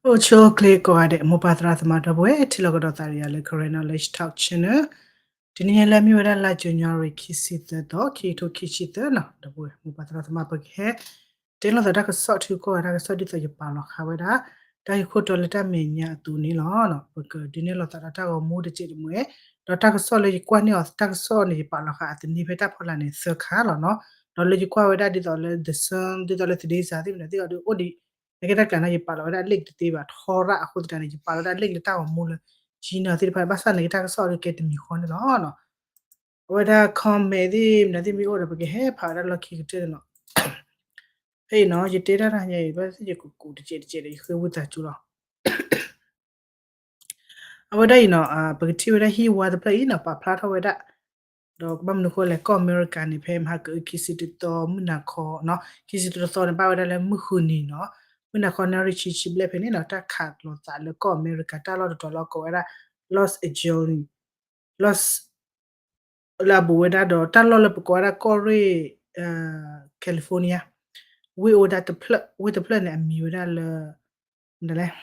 အိၣ်ဆူၣ်အိၣ်ချ့ကိးဂၤဒဲး မိၢ်ပၢ်သရၣ်သမါဒီပုၢ်ဝဲၢ် ထံၣ်လိာ်ကဒီးသးဒီးယၤလၢ Karen Knowledge Talk Channel တနံၤညါလၢအမ့ၢ်ဝဲဒၣ်လါ January ခံဆံသၢသီ ခံကထိခံဆံသၢနီၤ ဒီပုၢ်ဝဲၢ် မိၢ်ပၢ်သရၣ်သမါ ပကဟဲ တဲလိာ်သးတၢ်ကစီၣ်ထံကီၢ်ဂၤတၢ်ကစီၣ်ဒ်သိးယပာ်လီၤဃာ်ဝဲဒၣ် တၢ်ဂ့ၢ်ခိၣ်တီလၢတၢ်မဲာ်ညါအသိးန့ၣ်လီၤ. ပကဒုးနဲၣ်လိာ်သးဒီးတၢ်ဂီၤမူတစဲးတမှဲၤ ဒီးတၢ်ကစီၣ်လၢယကွၢ်န့ၢ်အီၤ တၢ်ကစီၣ်န့ၣ် ယပာ်လီၤဃာ်အသန့ဖဲတၢ်ဖီလာ်န့ၣ် သၢခါလီၤနီၤ. ဒီးလၢယကွၢ်ဝဲဒၣ်ဒ်သိးလၢ The Sun ဒ်သိးလၢ Today's သ့ၣ်မနုၤသ့ၣ်အီၤဒီး အိၣ်ဒံး နကဲတၢ်ကျါနီၤ ယပာ်လီၤဝဲဒၣ် link တသ့ဘၣ် ထီရၣ်အဃိသတးန့ၣ် ယပာ်လီၤဝဲဒၣ် link လၢတၢ်ဂီၤမူလၢ Gmail သ့ၣ်တဖၣ် ဘၣ်ဆၣ်န့ၣ် ကဲတၢ်ကစီၣ်အီၤဒီးကဲတမံၤဃီန့ၣ်လီၤ. အဝဲဒၣ် comment သ့ၣ်မနုၤသ့ၣ်မ့ၢ်အိၣ်ဒီး ပကဟဲဖးဝဲဒၣ်လီၢ်ခံကတၢၢ်န့ၣ်လီၤ. ဖဲအံၤနီၤ ယတဲတၢ်တဟါညါအံၤ ဘၣ်သ့ၣ်ယကကူးတစဲးတစဲးဒီး ယဃ့ဝံသးစူၤလီၤ. အဝဲဒၣ်အံၤနီၤ ပကထံၣ်ဝဲဒၣ်ဟံၣ်ဝါတဖျၢၣ်အံၤနီၤ ပာ်ဖျါထီၣ်ဝဲဒၣ် ဒီးကဘၣ်မနုၤဃိလဲၣ် ကီၢ်အမဲရကၤန့ၣ် ဖဲမဟါကအု ခံဆံတသီ မုၢ်နၤခီနီၤ ခံဆံတသီန့ၣ် ဘၣ်ဝဲဒၣ်လၢမုၢ်ဃုနံၤနီၤ မုၢ်နၤခီ နၣ်ရံၣ်ဆံဆံဘျဲၣ်ဖဲန့ၣ်နီၤ တၢ်ခးလိာ်သးလၢကီၢ်အမဲရကၤ တၢ်လီၢ်တတီၤလၢအကိးဝဲဒၣ် Los Angeles Los လၢအဘူးဝဲဒၣ်ဒီး တၢ်လီၢ်လၢပကိးဝဲဒၣ်ကီၢ်ရ့ၣ် California ဝ့ၢ်အိၣ်ဝဲဒၣ်တဖျၢၣ် ဝ့ၢ်တဖျၢၣ်န့ၣ် အမံၤဝဲဒၣ်လၢ မနုၤလဲၣ်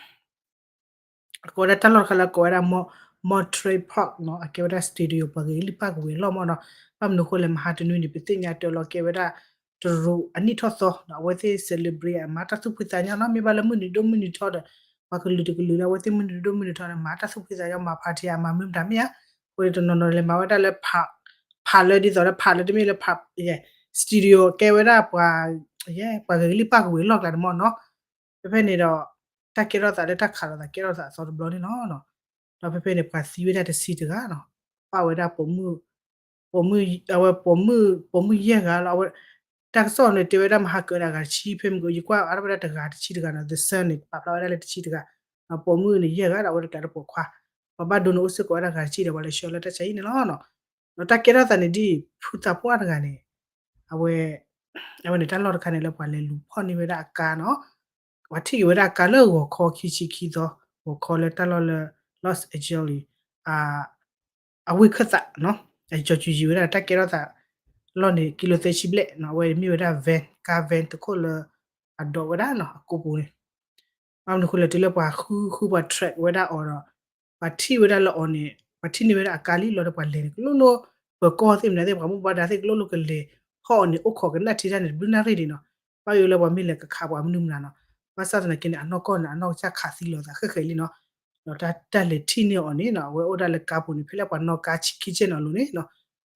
အကိးဝဲဒၣ်တၢ်လီၢ်တခါလၢအကိးဝဲဒၣ် Mo- Monterey Park နီၤ အကဲဝဲဒၣ် studio ပှၤဂ့ၤကလံၣ်ပၣ်ကဝဲၤလီၢ်မ့ၢ်နီၤ ဘၣ်မနုၤဃိလဲၣ် မဟါတနွံန့ၣ် ပသ့ၣ်ညါတၢ်လီၤကဲဝဲဒၣ် တရူးအနံၣ်ထီၣ်သီ ဒီးအဝဲသ့ၣ် celebrate အမၤတၢ်သူၣ်ဖှံသးညီနီၤ မ့ၢ်ဘၣ်လၢမုၢ်နံၤဒိၣ်မုၢ်နံၤထီဒီး ပှၤကလုာ်တကလုာ်လၢအဝဲသ့ၣ်မုၢ်နံၤဒိၣ်မုၢ်နံၤထီန့ၣ် မၤတၢ်သူၣ်ဖှံသးညီ မၤ party အမၤမုာ်မတၤမ့ၢ်ဧါ အဃိန့ၣ်တနီၤနီၤလဲၤမၤဝဲဒၣ်လၢ park လၢဒ်သိးလၢ park လၢတမ့ၢ်လၢ park studio ကဲဝဲဒၣ်ပှၤ ယဲ ပှၤဂ့ၤကလံၣ်ပၣ်ကဝဲၤလီၢ်ကျါန့ၣ်မ့ၢ်နီၤ ဖဲဖဲန့ၣ်ဒီး တၢ်ကဲထီၣ်သးလၢတၢ်ခးလိာ်သးကဲထီၣ်သးအသီတဘျီန့ၣ်လီၤ. ဒီးဖဲဖဲန့ၣ် ပှၤသံဝဲဒၣ်တဆံတဂၤနီၤ ပာ်ဝဲဒၣ် ပိာ်မုၣ် အဝဲပိာ်မုၣ် ပိာ်မုၣ်ယဲၢ်ဂၤလီၤ အဝဲ တၢ်ကစီၣ်န့ၣ် တဲဝဲဒၣ်မဟါကအုဒီးအဂၤတဆံ ဖဲမုၢ်က ယကွၢ်အါထီၣ်ဝဲဒၣ်တဂၤတဆံတဂၤနီၤ The Sun န့ၣ် ပာ်ဖျါဝဲဒၣ်လၢတဆံတဂၤ ပိာ်မုၣ်န့ၣ်ယဲၢ်ဂၤဒီး အဝဲတကျးတပိာ်ခွါ ပှၤဘၣ်ဒိန့ၣ်အိၣ်စ့ၢ်ကီးဝဲဒၣ်ဂၤတဆံဒီး ပှၤလဲၤဆှၢလၢတၢ်ဆါဟံၣ်န့ၣ်လီၤ. ဒီးတၢ်ကဲထီၣ်သးန့ၣ်ဒ်အံၤ ဖုသးပှၢ်တဂၤန့ၣ် အဝဲ အဝဲန့ၣ်တၢ်လီၢ်တခါန့ၣ်လၢပှၤလဲၤလူၤဖီၣ်န့ၢ်ဝဲဒၣ်အကါနီၤ ပှၤထံၣ်က့ၤဝဲဒၣ်အကါလၢဂီၤခီခံဆံခံသီ ဂီၤခီလၢတၢ်လီၢ်လၢ Los Angeles အဝ့ၢ်ခၢၣ်သးနီၤ အကၠီၤကူၤယံၤဝဲဒၣ်တၢ်ကဲထီၣ်သး လီၢ်န့ၣ် ကံလိသၢဆံဘျဲၣ်နီၤ အဝဲမ့ၢ်ဝဲဒၣ် van ကါ van တခိၣ်လၢ အဒိးဝဲဒၣ်နီၤ အကိပူၤန့ၣ် ဘၣ်မနုၤဃိလဲၣ် တုၤလၢပှၤဃုဃုပှၤ track ဝဲဒၣ်အီၤဒီး ပှၤထံၣ်ဝဲဒၣ်လၢအီၤန့ၣ် ပှၤထံၣ်န့ၢ်ဝဲဒၣ်အကါလံလီၤဒီးပှၤလဲၤန့ၣ် ကလိလိ ပၢၤကီၢ်သ့ၣ်မနုၤသ့ၣ် ပှၤမိၢ်ပှၤဒါသ့ၣ်ကလိလိကလဲၤ ဟီၣ်အီၤန့ၣ် အိၣ်ခိးကနၣ်ထံတၢ်န့ၣ် တဘျုးနၣ်ရံၣ်ဒံးနီၤ ဘၣ်ယိၣ်လၢပှၤမ့ၢ်လဲၤကခးပှၤမနုၤမနုၤနီၤ ဘၣ်ဆၣ်သနာ်က့န့ၣ် အနီၢ်ကီၢ်န့ၣ် အနီၢ်ကစၢ်ခးသံလီၤသးဃဲးဃဲးလံနီၤ ဒီးတၢ်လဲၤထံၣ်န့ၢ်အီၤန့ၣ်နီၤ အဝဲအိၣ်ဒၣ်လၢကါပူၤန့ၣ် ဖဲလၢပှၤနီၣ်ကါခံဆ့ၣ်နီၤလိၤန့ၣ်နီၤ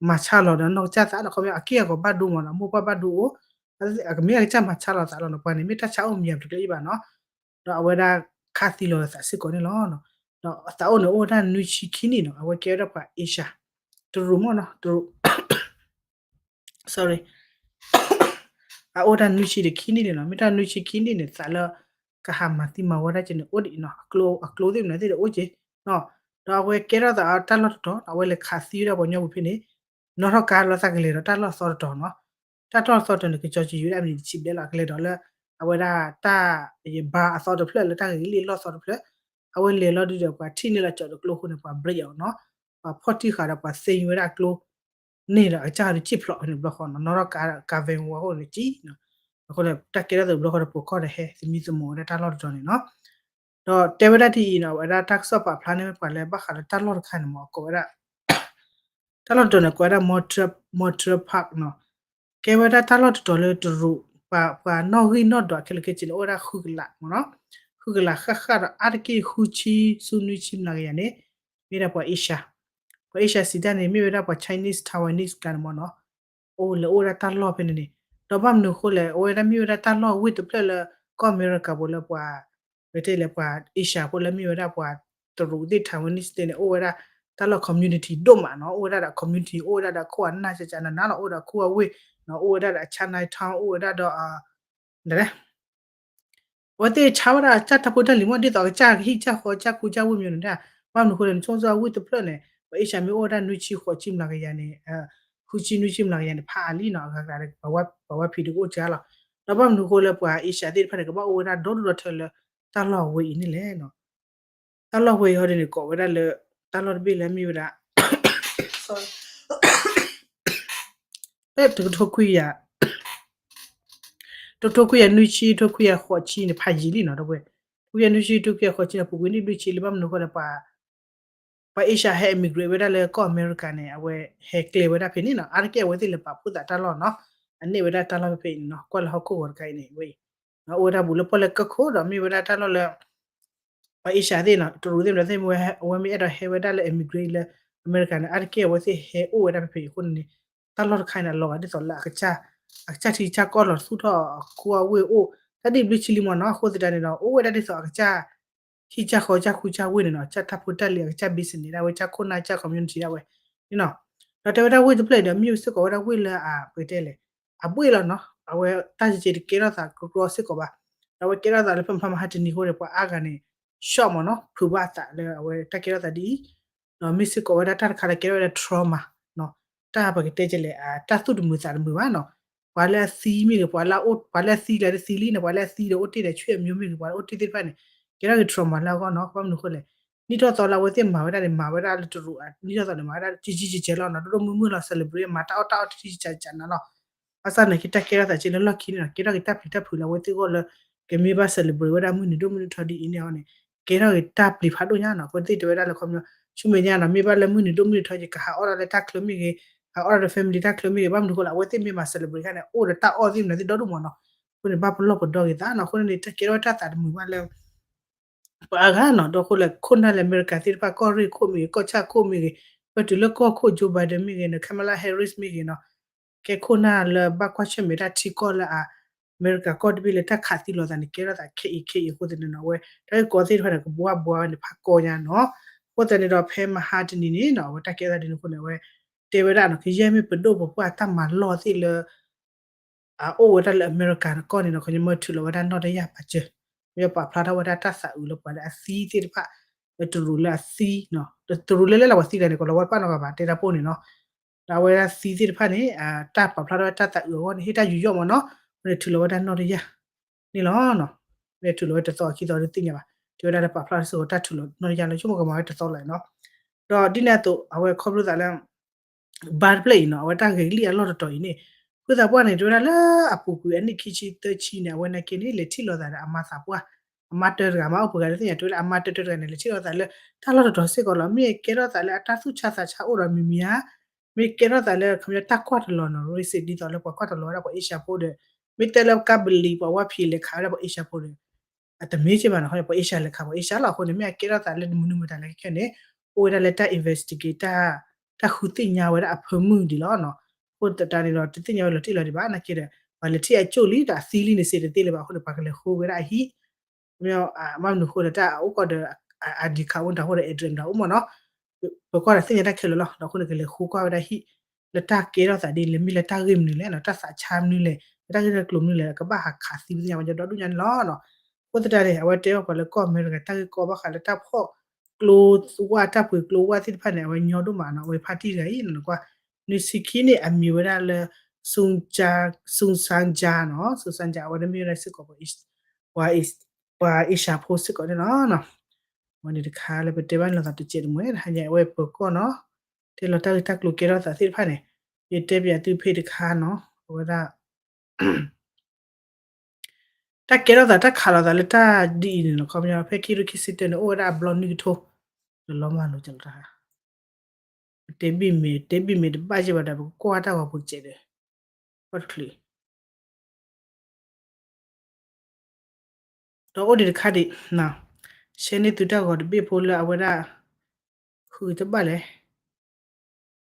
မၤဆါလီၤဒီးနီၢ်ကစၢ်သးနီၤ ခီပညီအက့ၢ်အဂီၤဘၣ်ဒိမးနီၤ မိၢ်ပှၢ်ဘၣ်ဒိအိၣ် အကမ့ၢ်အကစၢ်မၤဆါလီၤသးလီၤနီၤ ပှၤန့ၣ်မ့ၢ်တၢ်ဆါအိၣ်မံၤတကျၢၤအံၤဘၣ်နီၤ ဒီးအဝဲဒၣ်ခးသံလီၤသးစ့ၢ်ကီးန့ၣ်လီၤ. ဒီးအသးအိၣ်န့ၣ်အိၣ်ဝဲဒၣ်နွံဆံခံနံၣ်နီၤ အဝဲကဲဝဲဒၣ်ပှၤ Asia တရူးမ့ၢ်နီၤ တရူး sorry အအိၣ်တၢ်နွံဆံဒီးခံနံၣ်န့ၣ်နီၤ မ့ၢ်တၢ်နွံဆံခံနံၣ်န့ၣ် သးလၢကဟးမၤသံမၤဝီတၢ်က့န့ၣ် အိၣ်ဒံးနီၤ အကျိ အကျိသ့ၣ်မနုၤသ့ၣ်ဒီးအိၣ်က့နီၤ ဒီးအဝဲကဲထီၣ်သးတၢ်လီၢ်တတီၤ အဝဲလဲၤခးသံဝဲဒၣ်ပှၤကညီပူၤဖဲန့ၣ် နီၣ်ထီၣ်ကါလီၤသးကလဲၤဒီးတၢ်လီၢ်အသီတတီၤနီၤ တၢ်လီၢ်အသီတတီၤန့ၣ် ကကၠီၤကံၤဝဲဒၣ်မံၤတဆံဘျဲၣ်လီၤ ကလဲၤဒီးလၢ အဝဲဒၣ်တၢ် ယဘါအသီတဖျၢၣ်လၢတၢ်ဂ့ၤကလံၣ်အလီၢ်သီတဖျၢၣ် အဝဲလဲၤလီၤဒုဒီးပှၤထံၣ်န့ၢ်လီၤကၠီၤတကျိအဃိန့ၣ် ပှၤ break အီၤနီၤ ပှၤဖီၣ်တံၢ်ဃာ်ဒီးပှၤသ့ၣ်ညူဝဲဒၣ်အကျိ န့ၣ်ဒီးအကစၢ်ဒုးစံၣ်ဖျိးဖဲန့ၣ်ဘျီဃီနီၤ နီၣ်ထီၣ်ကါ ကါvanဝဲအဃိန့ၣ်ကံနီၤ အဃိန့ၣ် တၢ်ကဲထီၣ်သးဘျီဃီဒီးပှၤကီၢ်ဒီးဟဲသမံသမိးဝဲဒၣ်တၢ်လီၢ်တတီၤန့ၣ်နီၤ ဒီးတဲဝဲဒၣ်ဒ်အံၤနီၤ အဝဲဒၣ်တၢ်ကစီၣ်ပာ်ဖျါန့ၢ်ဝဲပှၤလၢဘၣ်ဃးလၢတၢ်လီၢ်တခါန့ၣ်မ့ၢ် အကိးဝဲဒၣ် တၢ်လီၢ်တတီၤန့ၣ် ကိးဝဲဒၣ် Monterey Park နီၤ ကဲဝဲဒၣ်တၢ်လီၢ်တတီၤလၢတရူး ပှၤ ပှၤနီၣ်ဂံၢ်နီၣ်ဒွးခဲလၢာ်ခဲဆ့န့ၣ် အိၣ်ဝဲဒၣ်ဃုကလးမ့ၢ်နီၤ ဃုကလးဃၣ်ဃၣ်ဒီးအါတက့ၢ်ဃုဆံဆူနွံဆံမျးကယၤန့ၣ် မ့ၢ်ဒၣ်ပှၤ Asia ပှၤ Asia စံးတၢ်န့ၣ် မ့ၢ်ဝဲဒၣ်ပှၤ Chinese Taiwanese ကျါန့ၣ်မ့ၢ်နီၤ အိၣ်လဲၤအိၣ်ဝဲဒၣ်တၢ်လီၢ်ဖဲန့ၣ်န့ၣ် ဒီးဘၣ်မနုၤအဃိလဲၣ် အဝဲဒၣ်မ့ၢ်ဝဲဒၣ်တၢ်လီၢ်ဝ့ၢ်တဖျၢၣ်လၢကီၢ်အမဲရကၤပူၤလၢပှၤ ပတဲလဲၣ်ပှၤ Asia ဖိလၢမ့ၢ်ဝဲဒၣ်ပှၤတရူးသ့ၣ် Taiwanese သ့ၣ်န့ၣ် အိၣ်ဝဲဒၣ်တၢ်လီၢ် community ဒိၣ်မးနီၤ အိၣ်ဝဲဒၣ်ဒီး community အိၣ်ဝဲဒၣ်ဒီးခိၣ်အနၢ်ကကနနၤနီၤ အိၣ်ဒီးခိၣ်အဝ့ၢ်နီၤ အိၣ်ဝဲဒၣ်ဒီး Chinatown အိၣ်ဝဲဒၣ်ဒီး အဝဲသ့ၣ်ဆါဝဲဒၣ်ကစၢ်တၢ်ဖိတၢ်လံၤမ့ၢ်ဒ်သိးကစၢ်ဟံၣ်ကစၢ်ဃီကစၢ်ခူကစၢ်ဝ့ၢ်မံၤန့ၣ်ဒၣ် ဘၣ်မနုၤအဃိလဲၣ် နဆိကမိၣ်ဝ့ၢ်တဖျၢၣ်န့ၣ် ပှၤ Asia မ့ၢ်အိၣ်ဝဲဒၣ်နွံဆံဃိးဆံမျးကယၤန့ၣ် ဃုဆံနွံဆံမျးကယၤန့ၣ် ဖးအါလံနီၤ အဂၤဂၤဒီး ပှၤဝါဖံးဒုးကအိၣ်ကါလီၤ ဒီးဘၣ်မနုၤအဃိလၢပှၤ Asia သ့ၣ်တဖၣ်န့ၣ် ကဘၣ်အိၣ်ဝဲဒၣ်ဒီဒူၣ်ဒီထၢလၢတၢ်လီၢ်ဝဲအံၤန့ၣ်လဲၣ်နီၤ တၢ်လီၢ်ဝဲအံၤဟီဒ်န့ၣ် ကိးဝဲဒၣ်လၢ တၢ်လီၢ်တဘ့ၣ်လၢမ့ၢ်ဝဲဒၣ် တကထိခွံကယၤ တကထိခွံကယၤနွံဆံ တကထိခွံကယၤဃိးဆံန့ၣ် ဖးယံာ်လံနီၤ ဒီပုၢ်ဝဲၢ် ဝံၤအနွံဆံတကယၤဃိးဆံန့ၣ် ပူၤကွံာ်နံၣ်ဘျုးဆံလံ ဘၣ်မနုၤအဃိလဲၣ် ပှၤ ပှၤအ့ရှၢၣ်ဟဲ immigrate ဝဲဒၣ်လၢကီၢ်အမဲရကၤန့ၣ် အဝဲဟဲကျဲဝဲဒၣ်ဖဲန့ၣ်နီၤ အါတက့ၢ်အဝဲသ့ၣ်လဲၤပာ်ဖှိၣ်သးတၢ်လီၢ်နီၤ အန့ၢ်ဝဲဒၣ်တၢ်လီၢ်ဖဲဖဲအံၤန့ၣ်နီၤ ကွၢ်လၢဟီၣ်ခိၣ်ဂီၤတခါအံၤန့ၣ်ဝဲအံၤ အိၣ်ဝဲဒၣ်ဘူးလၢပီၣ်လဲၣ်ကၢၢ်ခိၣ်ဒီးမ့ၢ်ဝဲဒၣ်တၢ်လီၢ်လၢ ပှၤအ့ရှၢၣ်သ့ၣ်နီၤ တရူးသ့ၣ်မတၤသ့ၣ်မ့ၢ်ဝဲ အဝဲမ့ၢ်အဲၣ်ဒိးဟဲဝဲဒၣ်လၢ immigrate လၢအမဲရကၤန့ၣ် အါတက့ၢ်အဝဲသ့ၣ်ဟဲအိၣ်ဝဲဒၣ်ဖဲဖဲအံၤအဃိန့ၣ်န့ၣ် တၢ်လီၢ်တခါအံၤန့ၣ် အလီၤဂာ်ဒ်သိးလၢအကစၢ် အကစၢ်ထံကစၢ်ကီၢ်လီၤသူၣ်ထီၣ်အခိၣ်အဝ့ၢ်အိၣ် တၢ်ဒ်ဘျုးဆံလံမ့ၢ်နီၤ အဃိသတးန့ၣ်ဒီး အိၣ်ဝဲဒၣ်ဒ်သိးအကစၢ် ထံကစၢ်ဃီကစၢ်ခူကစၢ်ဝ့ၢ်န့ၣ်နီၤ ကစၢ်တၢ်ဖိတၢ်လံၤ အကစၢ် business ဒၣ်ဝဲ ကစၢ်ခိၣ်နၢ်ကစၢ် community ဒၣ်ဝဲန့ၣ်နီၤ ဒီးတဲဝဲဒၣ်ဝ့ၢ်တဖျၢၣ်အံၤဒီး မ့ၢ်စ့ၢ်ကီးဝဲဒၣ်ဝ့ၢ်လၢအ ပကတဲလဲၣ် အဘှ့ၣ်လီၤနီၤ အဝဲတၢ်စ့ၢ်ကီးတကဲထီၣ်သးကရီစ့ၢ်ကီးဘၣ် ဒီးအဝဲကဲထီၣ်သးလၢဖဲမဟါတနံၤအဃိန့ၣ် ပှၤအါဂၤန့ၣ် shock မ့ၢ်နီၤ ဖုးဘၣ်အသးလၢအဝဲတၢ်ကဲထီၣ်သးဒ်အံၤ ဒီးမ့ၢ်စ့ၢ်ကီးဝဲဒၣ်တၢ်တခါလၢကဲထီၣ်ဝဲဒၣ် trauma နီၤ တၢ်ပကတဲကလဲၣ် တၢ်သူၣ်တမုာ်သးတမုာ်ဘၣ်နီၤ ပှၤလၢအသံမ့ၢ်ဂ့ၤ ပှၤလၢအအိၣ် ပှၤလၢအသံလၢတသံလံန့ၣ် ပှၤလၢအသံဒီးအိၣ်တ့ၢ်ဒီးဆွေမျိုးမ့ၢ်ဂ့ၤ ပှၤလၢအအိၣ်တ့ၢ်သ့ၣ်တဖၣ်န့ၣ် ကဲထီၣ်က့ၤ trauma လၢအဂီၢ်နီၤ ဘၣ်မနုၤအဃိလဲၣ် နံၣ်ထီၣ်သီလၢအဝဲသ့ၣ်မၤဝဲဒၣ်န့ၣ် မၤဝဲဒၣ်လၢတရူး နံၣ်ထီၣ်သီန့ၣ် မၤဝဲဒၣ်ကဲကဲကဲကဲလီၤနီၤ ဒိၣ်ဒိၣ်မုၢ်မုၢ်လီၤ celebrate မၤတၢ်အီၣ်တၢ်အီတထံၣ်ကကနၤလီၤ ဘၣ်ဆၣ်န့ၣ် က့ၤတၢ်ကဲထီၣ်သးက့လၢလီၢ်ခံန့ၣ်နီၤ ကဲထီၣ်က့ၤတၢ်ပျံၤတၢ်ဖုးလၢအဝဲသ့ၣ်အဂီၢ်လၢ ကမ့ၢ်ဘၣ် celebrate ဝဲဒၣ်မုၢ်နံၤဒိၣ်မုၢ်နံၤထီဒ်အံၤန့ၣ်အီၤန့ၣ် ကဲထီၣ်က့ၤတၢ်ပျံၤဖးဒိၣ်ညါနီၤ အဃိသ့ၣ်တဲဝဲဒၣ်လၢခီပညီ ဆူမဲာ်ညါနီၤ မ့ၢ်ဘၣ်လၢမုၢ်နံၤဒိၣ်မုၢ်နံၤထီက့ၤ ကဟးအီၣ်ဒၣ်လၢတၢ်ချၢမ့ၢ်ဂ့ၤ ဟးအီၣ်ဒၣ်ဒီး family တၢ်ချၢမ့ၢ်ဂ့ၤ ဘၣ်မနုၤအဃိလဲၣ် အဝဲသ့ၣ်မ့ၢ်မၤ celebrate ခါန့ၣ် အိၣ်ဒီးတၢ်အီၣ်သ့ၣ်မနုၤသ့ၣ်ဒီဒိၣ်မးနီၤ အဃိန့ၣ် ဘၣ်ပလီၢ်ပဒီက့ၤသးနီၤ အဃိန့ၣ်န့ၣ် တၢ်ကဲထီၣ်ဝဲတၢ်သးတမုာ်ဘၣ်လၢ ပှၤအါဂၤနီၤ ဒီးအဃိလဲၣ် ခိၣ်နၢ်လၢအမဲရကၤသ့ၣ်တဖၣ် ကီၢ်ရ့ၣ်ခိၣ်မ့ၢ်ဂ့ၤ ကီၢ်ဆၣ်ခိၣ်မ့ၢ်ဂ့ၤ ပတုၤလၢကီၢ်ခိၣ် Joe Biden မ့ၢ်ဂ့ၤနီၤ Kamala Harris မ့ၢ်ဂ့ၤနီၤ ကဲခိၣ်နၢ်လၢဘၣ်ကွၢ်ဆၢၣ်မဲာ်တၢ်ထံကီၢ်လၢအ အမဲရကၤကီၢ်တဘ့ၣ်လၢတၢ်ခးသံလိာ်သးန့ၣ် ကဲထီၣ်သးခဲအံၤခဲအံၤအဃိသတးန့ၣ်နီၤ အဝဲ တၢ်ဂ့ၢ်ကီသ့ၣ်တဖၣ်န့ၣ် ကဘှါဘှါဝဲန့ၣ် ဖးကီညါနီၤ အဃိသတးန့ၣ်ဒီး ဖဲမဟါတနံၤန့ၣ်နီၤ အဝဲတၢ်ကဲထီၣ်သးဒ်န့ၣ်အဃိန့ၣ် အဝဲ တဲဝဲဒၣ်နီၤ ကယဲၢ်မ့ၢ်ပဒိၣ်ပပှၢ်တၢ်မၤလီၢ်သ့ၣ်လၢ အအိၣ်ဝဲဒၣ်လၢအမဲရကၤကီၢ်န့ၣ်နီၤ ခီညီမ့ၢ်ထုးလီၤဝဲဒၣ်နီၣ်တယၢ်ပာ်စၢၤ မ့ၢ်ပာ်ဖျါထီၣ်ဝဲဒၣ်တၢ်သးအုးလၢပှၤလၢအသံသ့ၣ်တဖၣ် လၢတရူးလၢအသံ တရူးလၢလဲၣ်လၢပှၤသံတဂၤန့ၣ် ကလီၤဝဲတဖၣ်နီတဂၤဘၣ် တဲတၢ်ပိၢ်န့ၣ်နီၤ ဒီးအဝဲဒၣ်သံသ့ၣ်တဖၣ်န့ၣ် တၢ်ပာ်ဖျါထီၣ်ဝဲတၢ်သးအုးအဂီၢ်န့ၣ် ဟ့ၣ်တၢ်ယူးယီၣ်မ့ၢ်နီၤ ဝဲန့ၣ်ထုးလီၤဝဲဒၣ်နီၣ်တယၢ်န့ၣ်လီၤ. မ့ၢ်ထုးလီၤဝဲတသီခံသီတသ့ၣ်ညါဘၣ် တဲဝဲဒၣ်လၢပာ်ဖျါထီၣ်စ့ၢ်ကီးတၢ်ထုးလီၤနီၣ်တယၢ်လၢ ဆိကမိၣ်ကမၤဝဲတသီလီၤနီၤ. ဒီးဒ်န့ၣ်အသိး အဝဲခီဖျိသးလၢ ဘါတဖျၢၣ်အံၤနီၤ အဝဲတၢ်ဂ့ၤကလံၣ်အလီၢ်တတီၤအံၤန့ၣ် ဖုသးပှၢ်န့ၣ် တဲဝဲဒၣ်လၢအပူၤကွံာ်အနံၣ်ခံဆံသၢဆံန့ၣ် အဝဲနာ်က့န့ၣ် လဲၤထံၣ်လိာ်သးဒီးအမါသးပှၢ် အမါတၢတဂၤ အမါအိၣ်ပှဲၤဂၤတသ့ၣ်ညါ တဲဝဲဒၣ်အမါတၢတၢတဂၤန့ၣ် လဲၤထံၣ်လိာ်သးလၢ တၢ်လီၢ်တတီၤစ့ၢ်ကီးလီၤ. မ့ၢ်ကဲထီၣ်သးလၢအတၢ်သူၣ်ဆါသးဆါအိၣ်ဒီးမံၤမံၤဧါ မ့ၢ်ကဲထီၣ်သးလၢ ခီပညီတၢ်ကွၢ်တလီၤနီၤ racist ဒ်သိးလၢပှၤကွၢ်တလီၤဝဲဒၣ်ပှၤအ့ရှါဖိဒီး မ့ၢ်တဲလၢကါဘလံၤပှၤဝါဖံးလဲၤခးဝဲဒၣ်ပှၤအ့ရှါဖိဒီး အတမ့ၢ်က့ဘၣ်နီၤ ပှၤအ့ရှါလဲၤခးပှၤအ့ရှါလီၤ. အဃိန့ၣ် မ့ၢ်အကဲထီၣ်သးလၢမနုၤမတၤလဲၣ်ခဲခဲန့ၣ် အိၣ်ဝဲဒၣ်လၢတၢ် investigate တၢ် တၢ်ဃုသ့ၣ်ညါဝဲဒၣ်အဖၢမုၢ်ဒံးလီၤနီၤ. အဃိသတးန့ၣ်ဒီး တသ့ၣ်ညါဝဲလီၤတံၢ်လီၤဒံးဘၣ် နာ်က့ဒီး ပှၤလဲၤထံၣ်အကၠိၣ်လံဒီးအသံလံန့ၣ် စံးတသ့လၢၤဘၣ်အဃိန့ၣ် ပှၤကလဲၤဃုဝဲဒၣ်အဟံၣ် ဘၣ်မနုၤအဃိဒီး တၢ်အိၣ်ကီၢ်ဒီး ID card အိၣ်တၢ်အိၣ်ဒီး address မတၤအိၣ်မ့ၢ်နီၤ ပကွၢ်ဒီးသ့ၣ်ညါတၢ်ခဲလၢာ်လီၤ. ဒီးအဃိန့ၣ် ကလဲၤဃုကွၢ်ဝဲဒၣ်ဟံၣ် လၢတၢ်ကဲထီၣ်သးဒ်လဲၣ် မ့ၢ်လၢတၢ်ဂ့ၢ်မနုၤလဲၣ်နီၤ တၢ်သးဆါမနုၤလဲၣ် လၢတၢ်ဂ့ၢ်တၢ်ကျိၤမနုၤလဲၣ် ကဘၣ်ဟးခးသံပသ့ၣ်ညါဝဲဒီဒူၣ်ညါန့ၣ်လီၤနီၤ. အဃိသတးန့ၣ် အဝဲတဲအီၤပှၤလၢကီၢ်အမဲရကၤ တၢ်ဂ့ၢ်ကီဘၣ်ဃးလၢတၢ်ဖီၣ်ကျိဝၣ် တၢ်ပှ့ၤကျိဝၣ်သ့ၣ်တဖၣ်န့ၣ် အဝဲညီဒိၣ်မးနီၤ အဝဲဖါတံၢ်တဂၤအံၤနီၤ နကွၢ် နွံဆံခံန့ၣ် အမံၤဝဲဒၣ်လၢ Xu Zhang နီၤ Xu Zhang အဝဲဒၣ်မ့ၢ်ဝဲဒၣ်စ့ၢ်ကီး ပှၤအ့ရှါဖိစ့ၢ်ကီးန့ၣ်လီၤ. အဝဲန့ၣ်တခါလၢပတဲဘၣ်န့ၣ်လီၤသးတစဲးတမှဲၤ တဟါညါအဝဲပၢၤကီၢ်နီၤ တဲလီၤတၢ်ဂ့ၢ်တၢ်ကျိၤကဲထီၣ်သးသ့ၣ်တဖၣ်န့ၣ် ယတဲပၠးသုဖဲတခါနီၤ အဝဲဒၣ် တၢ်ကဲထီၣ်သးတၢ်ခးလိာ်သးလၢတၢ်ဒ်အံၤန့ၣ်နီၤ ခီပညီ ဖဲခံကထိခံဆံတၢန့ၣ် အိၣ်ဝဲဒၣ်အဘျီနွံကထိ လီၤမၢ်လိာ်ကၠီတၢ် တဲဘံၣ်မ့ၢ် တဲဘံၣ်မ့ၢ်တဘၣ်ယဲၢ်ဘၣ်ဒီး ပကကွၢ်တၢ်ဂီၤပူၤစဲးဒီး ကီၢ်တချုး ဒီးအိၣ်ဒံးတခါဒံး ရှဲန့ၢ်သုတၢ်ဂီၤတဘ့ၣ်ဖိလၢအဝဲဒၣ် ဃုတဘၣ်လဲၣ်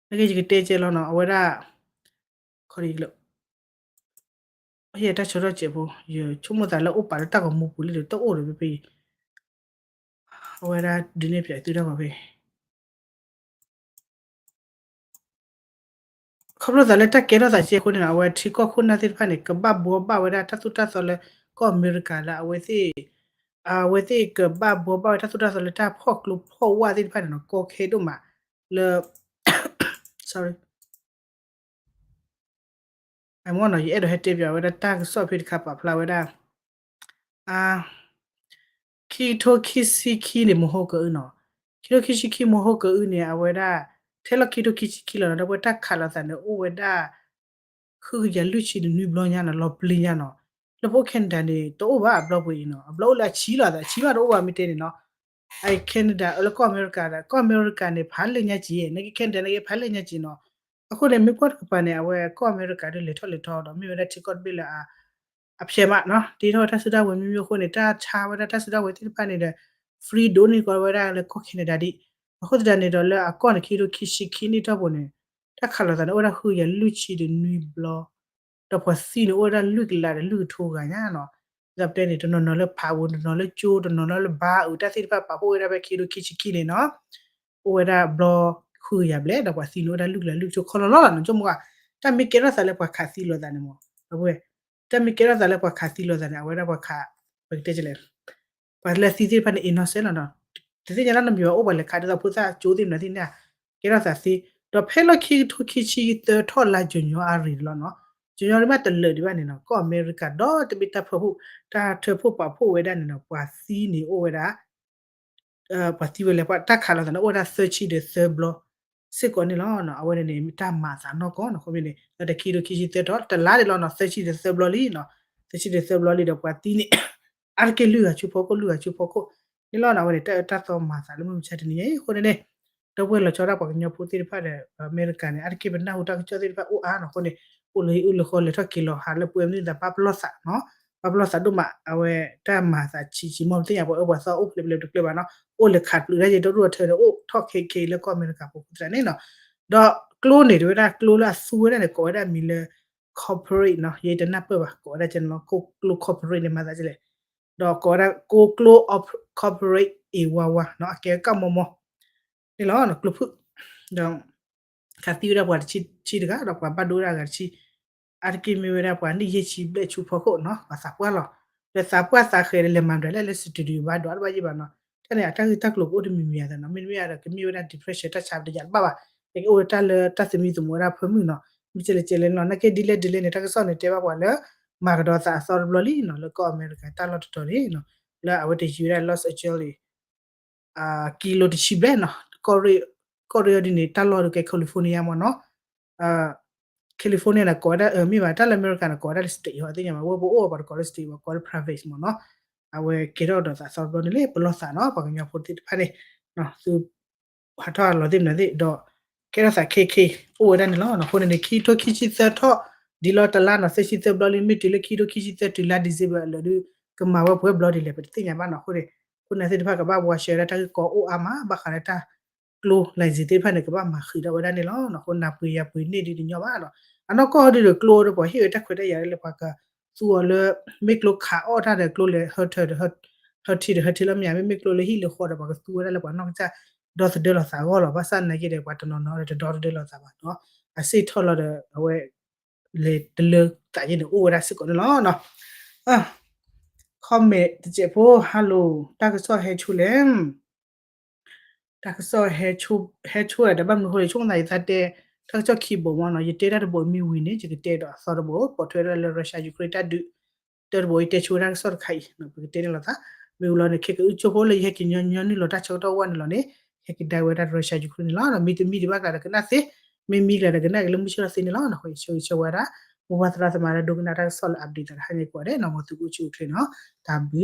နက့ယကတဲကဲလီၤနီၤ အဝဲဒၣ် ခီဒံးလၢ ယတၢ်ဆၢထီၣ်စဲးဖိ ယဆိကမိၣ်သးလၢအိၣ်ပာ်လၢတၢ်ဂီၤမူပူၤလံဒီး တအိၣ်ဒီးဖဲဖဲအံၤ အဝဲဒၣ်ဒုးနဲၣ်ပၠးသုတၢ်ဂီၤဖဲ ခီဖျိသးလၢတၢ်ကဲထီၣ်သးစဲးအဃိန့ၣ် အဝဲထံကီၢ်ခိၣ်နၢ်သ့ၣ်တဖၣ်န့ၣ် ကဘၣ်ဘှီဘၣ်ဝဲဒၣ်တၢ်သိၣ်တၢ်သီလၢကီၢ်အမဲရကၤလၢအဝဲသ့ၣ် အဝဲသ့ၣ်ကဘၣ်ဘှီဘၣ်ဝဲတၢ်သိၣ်တၢ်သီလၢတၢ်ဖီၣ်ကျိဖီၣ်ဝၣ်သ့ၣ်တဖၣ်န့ၣ်နီၤ ကီခဲဒိၣ်မးလၢ sorry အမ့ၢ်နီၤ ယအဲၣ်ဒိးဟဲတဲပၠးဝဲဒၣ်တၢ်ကစီၣ်ဖဲတခါပာ်ဖျါဝဲဒၣ် အ ခံကထိခံဆံခံန့ၣ် မဟိကအုနီၤ ခံကထိခံဆံခံမဟိကအုန့ၣ် အဝဲဒၣ် ထဲလီၤခံကထိခံဆံခံလီၤနီၤ ဒီးပဝဲတၢ်ခးလိာ်သးန့ၣ် အိၣ်ဝဲဒၣ် ဃုကယၤလွံၢ်ဆံနွံဘျီညါနီၤ လီၤပျံၤညါနီၤ လၢပအိၣ် Canada န့ၣ် တအိၣ်ဘၣ်အဘျီပှဲၤအံၤနီၤ, အဘျီအိၣ်လၢအဆံလီၤသး အဆံဘၣ်တအိၣ်ဘၣ်မ့ၢ်တဲန့ၣ်နီၤ, အ Canada လၢကီၢ်အမဲရကၤဒီး ကီၢ်အမဲရကၤန့ၣ် ဖးလဲၢ်ညါက့ၤ နာ်က့ Canada နာ်က့ ဖးလဲၢ်ညါက့ၤနီၤ, အဃိန့ၣ် မ့ၢ်ကွၢ်တကပၤန့ၣ် အဝဲကီၢ်အမဲရကၤဒီးလဲၤထီၣ်လဲၤထီဒီး မ့ၢ်ဝဲဒၣ်ထံကီၢ်တဘ့ၣ်လၢ အဖျဲးမးနီၤ, တ့ထီၣ်ဝဲတၢ်စုတၢ်ဝဲၤမ့ၢ်မ့ၢ်အဃိန့ၣ် တၢ်ဆါဝဲဒၣ်တၢ်စုတၢ်ဝဲၤသ့ၣ်တဖၣ်န့ၣ်ဒီး free ဒိၣ်န့ၢ်ကီးဝဲဒၣ်လၢကီၢ် Canada ဒံး, အဃိသတးန့ၣ်ဒီးလၢအကီၢ်န့ၣ် ခံကထိခံဆံခံနံၣ်ထီၣ်ပူၤန့ၣ် တၢ်ခးလိာ်သးန့ၣ်အိၣ်ဝဲဒၣ်ဃုကယၤလွံၢ်ဆံဒီးနွံဘျီ, ဒီးပှၤသံန့ၣ်အိၣ်ဝဲဒၣ်လွံၢ်ကလးဒီးလွံၢ်ကထိဂၤညါနီၤ, ဒီးပတဲန့ၣ် တနီၤနီၤလၢဖးဝဲ တနီၤလၢကၠိ တနီၤလၢဘါအုး တၢ်သ့ၣ်တဖၣ်ပာ်ဖှိၣ်ဝဲဒၣ်ဖဲခံကထိခံဆံခံန့ၣ်နီၤ အိၣ်ဝဲဒၣ်ဘျီဃုကယၤဘျဲၣ် ဒီးပှၤသံန့ၣ်အိၣ်ဝဲဒၣ်လွံၢ်ကလးလွံၢ်ကထိခီလီၤလီၤနီၤ, ကၠိမ့ၢ်ဂ့ၤ, တၢ်မ့ၢ်ကဲထီၣ်သးလၢပှၤခးသံလိာ်သးန့ၣ်မ့ၢ်, တၢ်မ့ၢ်ကဲထီၣ်သးလၢပှၤခးသံလိာ်သးန့ၣ် အဝဲဒၣ်ပှၤခး, ပကတဲလဲၣ်, ပှၤလၢသံသ့ၣ်တဖၣ်န့ၣ် innocent လီၤနီၤ, တသ့ၣ်ညါလၢနမံၤဘၣ်အိၣ်ပှၤလဲၤခးဒ်သိးဖိသၣ်ကၠိသ့ၣ်မနုၤသ့ၣ်န့ၣ်, ကဲထီၣ်သးသ့, ဒီးဖဲလီၢ်ခံကထိခံဆံသၢထီၣ်လါ January လီၤနီၤ, January မးတလၢာ်ဒံးဘၣ်န့ၣ်နီၤ ကီၢ်အမဲရကၤဒီတဘ့ၣ်တၢ်ဖၢဖှိၣ် တၢ်ထၢဖှိၣ်ပာ်ဖှိၣ်ဝဲဒၣ်န့ၣ်နီၤ ပှၤသံန့ၣ်အိၣ်ဝဲဒၣ် ပှၤသံဝဲလဲၣ် ပှၤတၢ်ခးလိာ်သးန့ၣ် အိၣ်ဝဲဒၣ်သၢဆံဒီးသၢဘျီ စ့ၢ်ကီးန့ၣ်လီၤ. အဝဲန့ၣ်န့ၣ် မ့ၢ်တၢ်မၤသးနီၢ်ကီၢ်နီၤ အဃိမ့ၢ်န့ၣ် လၢတခံကထိခံဆံသၢထီၣ် တလါန့ၣ်လီၤနီၤ သၢဆံဒီးသၢဘျီလံနီၤ, သၢဆံဒီးသၢဘျီလံဒီးပှၤသံန့ၣ် အါတက့ၢ်လွံၢ်ဂၤဆူဖီခိၣ် လွံၢ်ဂၤဆူဖီခိၣ်န့ၣ်လီၤ. အဝဲန့ၣ်တၢ်အၢတၢ်သီမၤသးလၢမုၢ်မဆါတနံၤညါအံၤ အဃိန့ၣ်န့ၣ် ဒီပုၢ်ဝဲၢ်လီၤဆီဒၣ်ပှၤကညီဖိသ့ၣ်တဖၣ်ဒီး အမဲရကၤန့ၣ် အါတက့ၢ်ပနၢ်ဟူတၢ်ကစီၣ်သ့ၣ်တဖၣ်အိၣ်အါနီၤ အဃိန့ၣ် အိၣ်လၢဟံၣ်အုၣ်လၢဃီ လဲၤထီၣ်က့ၤလီၤဟးလၢပှဲၤမနုၤသး ဘၣ်ပလီၢ်သးနီၤ, ဘၣ်ပလီၢ်သးဒိၣ်မး အဝဲတၢ်မၤသးဆံးဆံးမီၢ် ပသ့ၣ်ညါပှၤအၢပှၤသီအိၣ်ဖျဲးဖျဲးတကျၢၤဘၣ်နီၤ, အိၣ်လဲၤခးပျုးတၢ်ယဲၢ်ဒီဒူၣ်အထၢန့ၣ် အိၣ်ထီၣ်ခဲခဲလၢကီၢ်အမဲရကၤဖိသတးန့ၣ်နီၤ, ဒီးကျိန့ၣ် တဝဲဒၣ်ကျိလၢအသူဝဲဒၣ်န့ၣ် ကိးဝဲဒၣ်မံၤလၢ corporate နီၤ, ယတနၢ်ပၢၢ်ဘၣ် ကိးဝဲဒၣ်ကဲန့ၣ်လီၤ ကိၣ်ကျိ corporate န့ၣ် မၤသးဒ်လဲၣ်, ဒီးကိးဝဲဒၣ်ကိၣ်ကျိ corporate အံၤဝါဝါနီၤ အကဲကၣ်မီမီ န့ၣ်လီၤ ကျိဖုၣ်, ဒီး ခးသံဝဲဒၣ်ပှၤတဆံတဂၤ ဒီးပှၤဘၣ်ဒိဝဲဒၣ်အဂၤတဆံ, အါတက့ၢ်မ့ၢ်ဝဲဒၣ်ပှၤနံၣ်ယဲၢ်ဆံဘျဲၣ်ဆူဖီခိၣ်နီၤ ပှၤသးပှၢ်သးဃဲးဒီးလဲၤမၤဒွးလဲၣ်လၢ studio ဘၣ်ဒွးတဘၣ်ယံၣ်ဘၣ်နီၤ, တၢ်န့ၣ် အတၢ်ဂ့ၢ်တၢ်ကျိၤကအိၣ်တမံၤမံၤအသးနီၤ မ့တမ့ၢ်ဒီးကမ့ၢ်ဝဲဒၣ် depression တၢ်ဆါတယၤတဘၣ်ဘၣ်, ကအိၣ်ဝဲတၢ်လၢတၢ်သမံသမိးဝဲဒၣ်ဖၢမုၢ်နီၤ, မ့ၢ်ကဲလဲၣ်ကဲလဲၣ်န့ၣ်လီၤ နာ်က့ဒ်လဲၣ်ဒ်လဲၣ်န့ၣ် တၢ်ကစီၣ်န့ၣ်တဲဘၣ်ပှၤလၢ မၤကဒီးသးအသီတဘျီလံနီၤ လၢကီၢ်အမဲရကၤတၢ်လီၢ်တတီၤန့ၣ်နီၤ, လၢအဝဲတယံၤဝဲဒၣ် Los Angeles ကံလိၤတဆံဘျဲၣ်နီၤ, ကီၢ်ရ့ၣ်အီၤဒ်န့ၣ် တၢ်လီၢ်ဒုးကဲ California မ့ၢ်နီၤ, California န့ၣ် ကိးဝဲဒၣ် မ့ၢ်ဘၣ် တၢ်လၢအမဲရကၤန့ၣ် ကိးဝဲဒၣ်လၢ state ဟီသ့ၣ်ညါဘၣ် ဝဲပအိၣ်ပှၤတကိးလၢ state ဘၣ် ကိးလၢ province မ့ၢ်နီၤ, အဝဲကဲထီၣ်ဒီးသးသီတဘျီန့ၣ်လၢပလီၢ်သးနီၤ ပှၤကညီဖိသ့ၣ်တဖၣ်န့ၣ် သု ဟးထီၣ်အလီၤသ့ၣ်မနုၤသ့ၣ်ဒီး ကဲထီၣ်သးခဲခဲ အိၣ်ဝဲဒၣ်န့ၣ်လီၤ. အဃိန့ၣ်န့ၣ် ခံကထိခံဆံသၢထီၣ် ဒ်လီၤတလါနီၤ သၢဆံသၢဘျီလံ မ့ၢ်တုၤလၢခံကထိခံဆံသၢတုၤလါ December အလၢာ်ဒီး ကမၤဝဲပှဲၤဘျီဒ်လဲၣ် ပတသ့ၣ်ညါဘၣ်နီၤ. အဃိန့ၣ် ခိၣ်နၢ်သ့ၣ်တဖၣ်ကဘၣ် watch ဝဲဒၣ်တၢ်ဂ့ၢ်ကီအိၣ်အါမး ဘၣ်ဃးလၢတၢ်ကျိ license သ့ၣ်တဖၣ်န့ၣ် ကဘၣ်မၤဃံးထီၣ်ဝဲဒၣ်န့ၣ်လီၤ. အဃိနၢ်ပှ့ၤယၤပှ့ၤန့ၢ်ဒ်တညီဘၣ်နီၤ. အနီၢ်ကီၢ်ဒ်ဒီးကျိဒီးပှၤဟ့ၣ်ဝဲတၢ်ခွဲးတၢ်ယာ်လၢပှၤက သူအီၤလၢ မ့ၢ်ကျိခးအီၣ်တၢ်ဒီးကျိလဲၤဟၢထၢၣ်ဒီး ဟၢထံဒီးဟၢထံလီၤမ့ၢ်ဧါ မ့မ့ၢ်ကျိလၢဟံၣ်လၢဃီဒီး ပှၤကသူဝဲဒၣ်လၢပှၤနီၢ်ကစၢ် ဒီသဒၢလီၤသးအဂီၢ်လီၤ. ဘၣ်ဆၣ်နာ်က့ဒီး ပှၤတနီၤနီၤဒီးတဒီသဒၢလီၤသးဘၣ်နီၤ. အစ့ၣ်ထီၣ်လီၤဒီး အဝဲ လဲၤတလၢသးယဲၢ်န့ၣ် အိၣ်ဝဲဒၣ်စ့ၢ်ကီးန့ၣ်လီၤ. comment တစဲးဖိ hello တၢ်ကစီၣ်ဟဲဆိလဲၣ် တၢ်ကစီၣ်ဟဲဆိ ဟဲဆိဒီး ဘၣ်မနုၤအဃိလဲၣ် ဆိကမိၣ်သးယသးတဲ တၢ်ကစီၣ်ခံဘိမ့ၢ်နီၤ ယတဲတၢ်တဘိမ့ၢ်ဝံၤန့ၣ် ယကတဲဒီးအသီတဘိ ပိာ်ထွဲဒၣ်လၢ Russia Ukraine တၢ်ဒုး တၢ်တဘိ ယတဲဆိဝဲဒၣ်တၢ်ကစီၣ်တခါအံၤ ပကတဲန့ၣ်လီၤသး မ့ၢ်ဝံၤလီၤန့ၣ် ခဲကအုကၠိဖိလၢယဟဲက့ၤညီညီနုၢ်လီၤတၢ်ဆၢကတီၢ်ဝဲန့ၣ်လီၤန့ၣ် ဟဲကဒါဝဲဒၣ် Russia Ukraine န့ၣ်လီၤ. မ့တမံၤဒံးဘၣ်ကျါဒီးကနၣ်သ့ မ့မံၤကျါဒီးကနၣ်က့ၤလၢမုၢ်ဆ့ၣ်ထီၣ်သ့န့ၣ်လီၤ. အဃိယဆၢဂ့ၤဆၢဝါဒၣ် မိၢ်ပၢ်သရၣ်သမါလၢဒိကနၣ်တၢ်ကစီၣ်လၢ update သးတဟါညါကိးဂၤဒဲးနီၤ မ်သုကအိၣ်ဆူၣ်အိၣ်ချ့နီၤ တၢ်ဘျုး